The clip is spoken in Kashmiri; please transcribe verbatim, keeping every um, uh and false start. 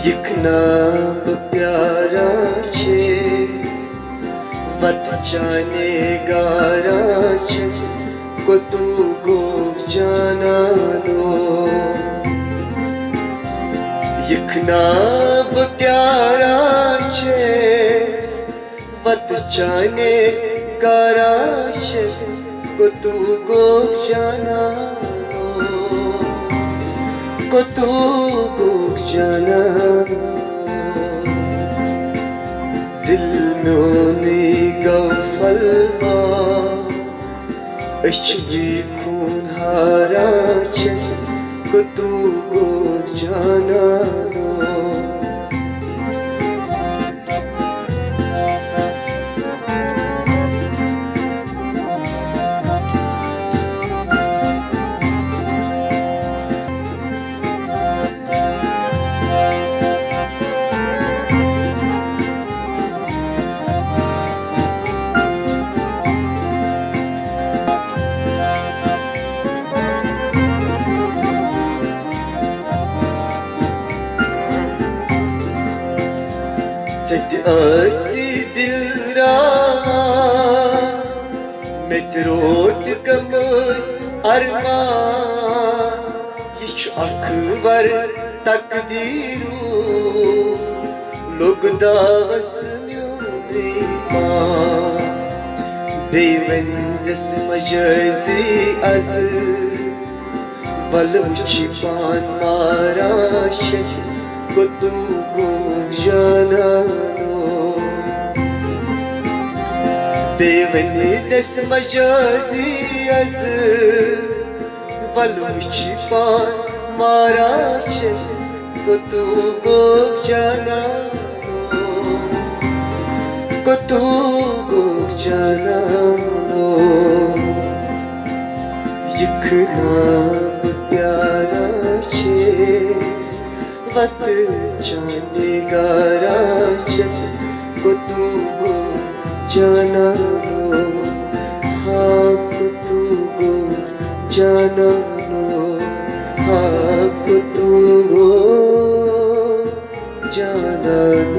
یِکھ نام بہٕ پیاران چھِس، وَتہٕ چانے گاران چھِس، کوٚتُو گوٚو جانانو۔ یِکھ نام بہٕ پیاران چھِس، وَتہٕ چانے گاران چھِس، کوٚتُو گوٚو جانانو، کوٚتُو گوٚو جانانو۔ دِل میونُے گوٚو فلما، أچھ وی خوٗن ہاران چھِس، کوٚتُو گوٚو جانانو۔ ژےٚ تہِ ٲسی دِل راوان، مےٚ تہِ روٹ گٔمٕتۍ ارمان۔ یہِ چھُ اکھ ور تقدیٖرُک، لوٚگ داوس میونُے پان۔ بیٚیہِ ؤنۍزٮ۪س مجٲزی از، وَلہٕ وٕچھِ پان ماران چھَس، کوٚتُو گوٚو جانانو۔ بیٚیہِ ؤنۍزٮ۪س مجٲزی از، وَلہٕ وٕچھِ پان ماران چھَس، کوٚتُو گوٚو جانانو، کوٚتُو گوٚو جانانو۔ یِکھ نام بہٕ پیاران چھِس، وَتہٕ چانے گاران چھِس، کوٚتُو گوٚو جانانو، ہا کوٚتُو گوٚو جانانو۔